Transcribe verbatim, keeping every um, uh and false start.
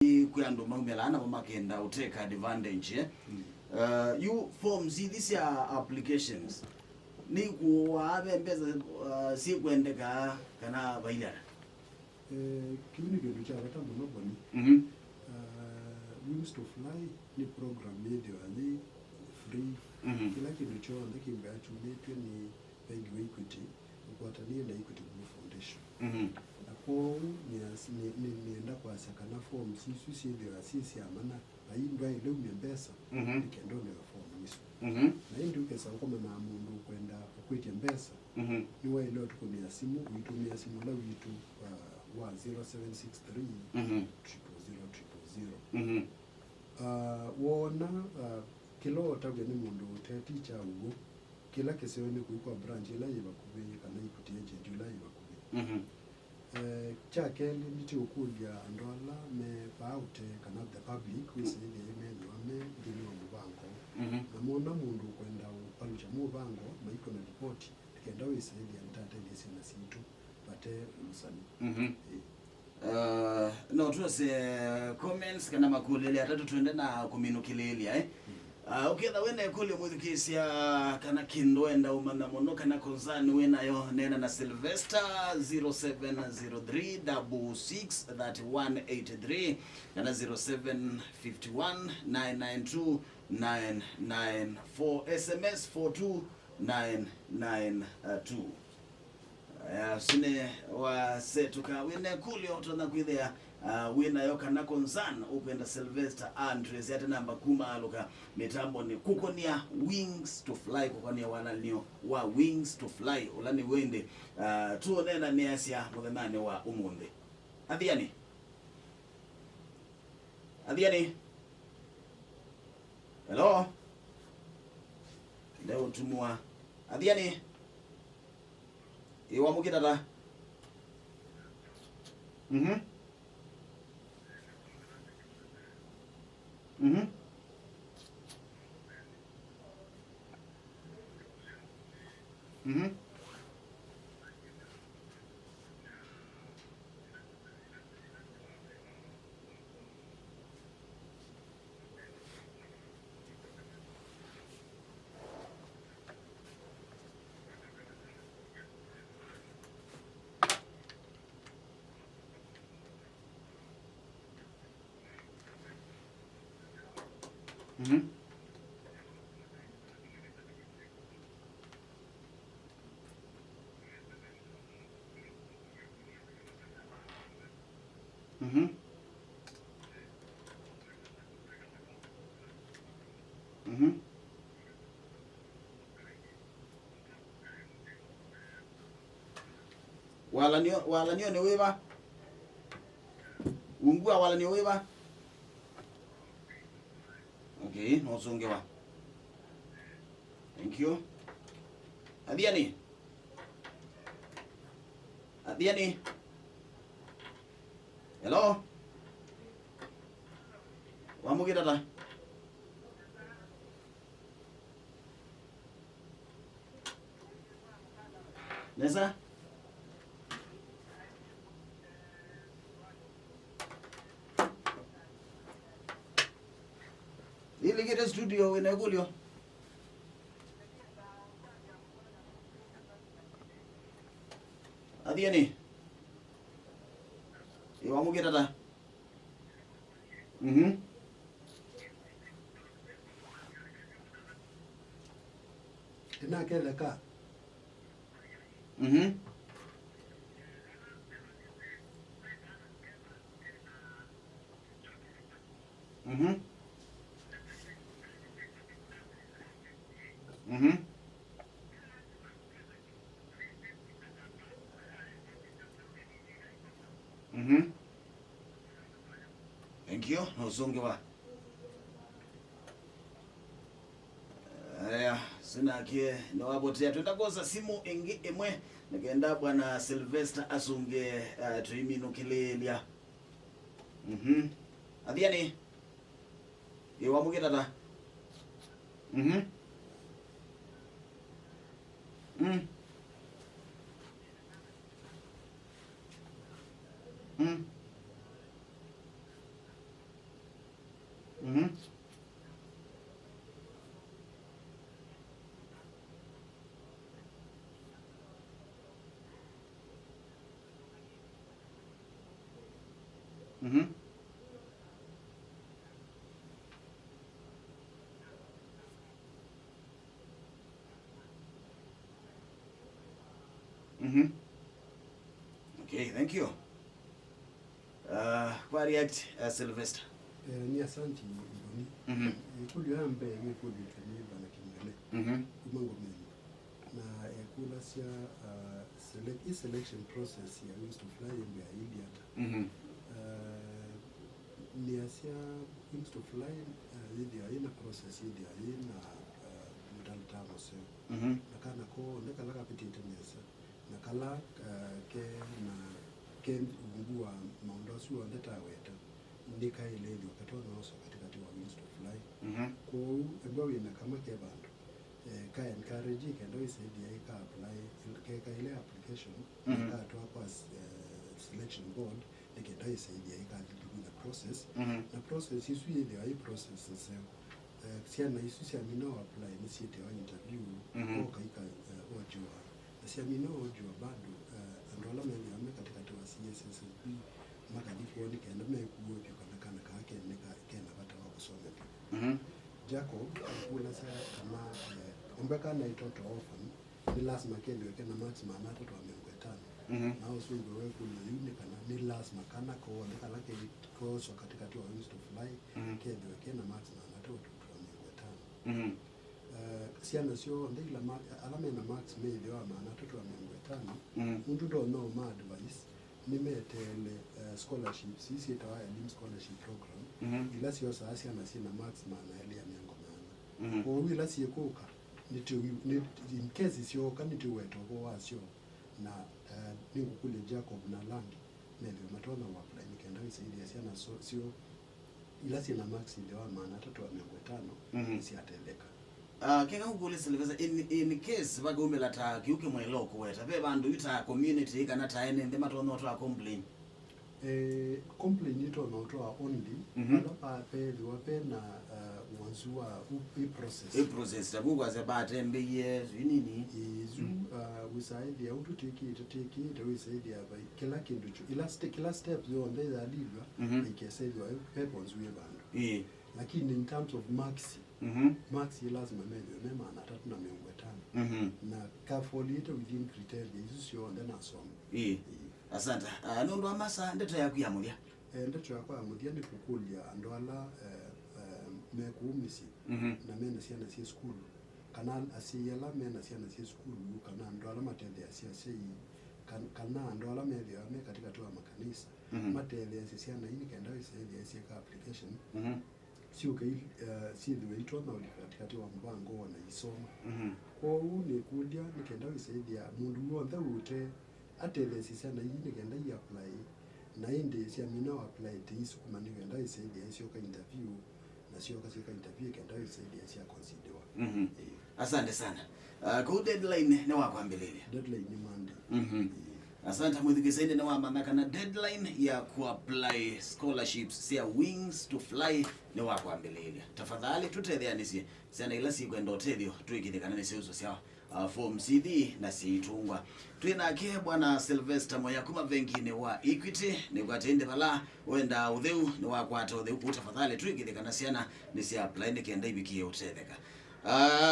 kwĩ andũ maumĩlaa namo makenda ũteka advantage, eh? Uh, yu forms ithi sya applications, nĩikuaa ve mbesa, uh, syĩkwendeka kana vailyana? Eh, kĩu nĩ kĩndũ kya vata mũno, Boni. Mhm. Uh, Wings to Fly nĩ program yĩthĩwa yĩ free. Mhm. Kĩla kĩndũ kyonthe kĩmbĩa kyumĩtw'e nĩ bengi wa Equity ũkwatanĩe na Equity Group Foundation. Mhm. Na kwoou nĩas-, nĩ-, nĩ-, nĩenda kwasya kana forms isu syĩthĩwa syĩ sya mana, vai ndwaĩle umya mbesa, mhm, nĩ kenda ũnĩwe form isu. Mhm. Na ĩndĩ ũkesa ũkomana na mũndũ ũkwenda ũkwĩtya mbesa, mhm, nĩwaĩle ũtũkũnĩa simũ, ũitũmĩa simũ ũla witũ, uh, wa zero seven six three, mhm, triple zero, triple zero. Mhm. Uh, woona, uh, kĩla ũtavw'a nĩ mũndũ ũte ti kya ũw'o. Kĩla kĩseo nĩ kũi kwa branch ĩla yĩ vakuvĩ kana Equity agent ũla yĩ vakuvĩ. Mhm. Eh, kya kelĩ, nĩtũũkũlya andũ ala me vaa ũtee kana the public wĩsaĩthya ĩmethĩwa me nthĩnĩ wa mũvango. Mhm. Na mona mũndũ ũkwenda ũvalũkya mũvango, maikũna ripoti, nĩ kenda wĩsaĩthya nĩtatethya syana sitũ vate ũlũsani. Mhm. Ĩĩ. Uh, no twose comments kana makũlĩlya atatũ twende na kũminũkĩlĩĩlya, eh? Uh, ũketha wĩna ĩkũlyo mwĩthukĩĩsya kana kĩndũ wenda ũmanya mũno kana concern wĩnayo, neena na Sylvester, zero seven zero three double six thirty one eighty three kana zero seven fifty one nine nine two nine nine four, S M S four two nine nine two. Aya, sine wasetũka wĩna ĩkũlyo ũtonya kwĩthĩa, ah, wĩnayo kana concern ũkwenda Sylvester Andres ate namba kuma alũka mĩtambonĩ kũkonia Wings to Fly, kũkonia walanĩo wa Wings to Fly, ũla nĩ wĩndĩ, ah, tũũneenanĩasya mũthenyanĩ wa ũmũnthĩ. Athiani. Athiani. Hello? Ndeũtumwa. Athiani. Ĩ, wamũkĩta ta? Mhm. Mhm. Mhm. Mhm. Mhm. Mhm. Walanio, walanio nĩ wĩva? Ungu wa walanio wĩva? Okay, no ũsũngĩwa. Thank you. Athiani. Athiani. Hello? Wamũkĩta ta? Nesa? Ilikĩte studio wĩna ĩkũlyo? Athiani. Ĩ, wamũkĩta ta? Mhm. Ĩnaketheka. Mhm. Mhm. Mhm. Mhm. Thank you. No ũsũngĩwa. Aya, sinake nĩwapotea. Twenda kwosa simũ ĩngĩ ĩmwe, nĩkenda Bwana Sylvester asũngĩe, eh, tũiminũkĩlĩĩlya. Mhm. Athiani. Ĩ, wamũkĩta ta? Mhm. Mm. Mm. Mhm. Mhm. Mhm. Okay, thank you. Uh, kwa react, uh, Sylvester. Eh, ni asanti Ivoni. Mhm. Ĩkũlyo ya mbee nĩkũlĩtwe nĩ Bwana Kĩmũnene. Mhm. Kuma Ngomeni. Na ekũlasya, uh, select, i selection process ya Wings to Fly ĩndĩ yĩilyĩ ata. Mhm. Uh, nĩasya Wings to Fly, uh, yĩthĩawa yĩna process, yĩthĩawa yĩna, uh, mũtalatala mũseo. Mhm. Na kana konthe kala kavĩtĩte nesa, na kala, uh, ke na, ke ungu wa maũndũ asu onthe taweta, nĩkaĩle ĩthĩwa katonya ũswa katĩkatĩ wa Wings to Fly. Mhm. Kwoou ethĩwa wĩna kamwe ke vandũ, eh, ka encourage kenda wĩsaĩthĩa ĩka apply, kekaĩle application, mhm, katwa kwa, eh, selection board, nĩ kenda ĩsaĩthĩa ĩkathi through the process. Mhm. Na process isu yĩthĩwa ĩ process nzeo. Eh, syana isu syamina o apply nĩsyĩtĩawa interview, mhm, o kaika, eh, ojiwa. Na syamina ojiwa bado, eh, andũ ala methĩawa me katĩkatĩ wa C S S L P makathi kwoo nĩ kenda mekuwe vyũ kana kana kaa kene ka-, kena vata wa kũsomethw'a. Mhm. Jacob akũlasya kana, eh, ũmbe kana itoto orphan, nĩ lasima kethĩwe kena marks maana atatũ na mĩongo ĩtano. Mhm. Na ũsũngĩo wa ĩkũlyo yĩu nĩ kana nĩ lasima kana konthe kala ke-, kooswa katĩkatĩ wa Wings to Fly, mhm, kethĩwe kena marks maana atatũ na mĩongo ĩtano. Mhm. Eh, syana syonthe ila ma-, ala mena marks methĩawa maana atatũ na mĩongo ĩtano, mhm, nũndũ ndonya ũma advise, nĩmeteele, eh, scholarships, ii syĩtawa Elimu Scholarship Program, mhm, ila syosaa syana syĩna marks maana elĩ ya mĩongo maana. Mhm. Kwoou ila syĩkũka, nĩtũ-, nĩ, in case syooka, nĩtũweta ũvoo wasyo, na, eh, nĩngũkũlya Jacob na ala angĩ methĩwe matonya ũapply nĩ kenda wĩsaĩthĩa syana so-, syoo ila syĩna marks ĩthĩwa maana atatũ na mĩongo ĩtano, mhm, nĩsyatetheka. Ah, keka ngũkũlye Sylvester, in, in case vakaumĩla ta kĩu kĩmwe ĩla ũkũweta, ve vandũ yu ta community kana ta ene nthĩ matonya ũtwaa complain? Eh, complain itonya ũtwaa only, mhm, vala va-, vethĩwa vena, uh, wonzu wa u-, i process. I process, ta vu kwasya vatembeie, sijui nini. Ĩĩ, ĩsu, mm, uh, wĩsaĩthĩa ũtũ twĩkĩte, twĩkĩte, wĩsaĩthĩa vai, kĩla kĩndũ kyo, ila ste-, kĩla step yonthe yalilw'a, mhm, na ikesaĩthĩwa ve wonzu wĩ vandũ. Ĩĩ. Lakini in terms of marks, mhm, marks yĩ lasima methĩwe me maana atatũ na mĩongo ĩtano. Mhm. Na kafoliĩte within criteria isu syonthe nasoma. Ĩĩ. Ĩĩ. Asante. Ah, nũndũ wa masaa, ndeto yaku ya mũthya? Eh, ndeto yakwa ya mũthya nĩ kũkũlya andũ ala, eh, eh, me kũu mĩsyĩ, mhm, na mena syana syĩ sukulu, kana asyai ala mena syana syĩ sukulu, kana andũ ala matetheeasya asyai, kan-, kana andũ ala methĩawa me katĩkatĩ wa makanisa, mhm, matetheeasye syana ii nĩ kenda wĩsaĩthĩa syĩka application, mhm, syũke i-, eh, syĩthĩwe itonya ũlika katĩkatĩ wa mũvango na isoma. Mhm. Kwoou nĩkũlya nĩ kenda wĩsaĩthĩa mũndũ w'onthe ũte atetheesye syana ii nĩ kenda i apply, na ĩndĩ syamina o apply, tiisukuma nĩ kenda ĩsaĩthĩa ĩsyoka interview, na syoka syĩka interview kenda ĩsaĩthĩa sya considerwa. Mhm. Ĩĩ. Asante sana. Ah, kũu deadline nĩ wa kwambĩlĩlya? Deadline nĩ Monday. Mhm. Ĩĩ. Asante mwĩthukĩĩsya, ĩndĩ nĩ wamanya kana deadline ya kũapply scholarships sya Wings to Fly nĩ wa kwambĩlĩlya. Tafadhali tũtetheanĩsye syana ila sikwenda ũtethyo, twĩkĩthye kana nĩsyausũsya sya, uh, form sithi na siitũngwa. Twĩ nake Bwana Sylvester Moya kuma venginĩ wa Equity. Nĩkwatĩ ĩndĩ vala wendaa ũtheu, nĩwakwata ũtheu kũu, tafadhali twĩkĩthye kana syana nĩsya apply nĩ kenda ivikie ũtetheka. Ah,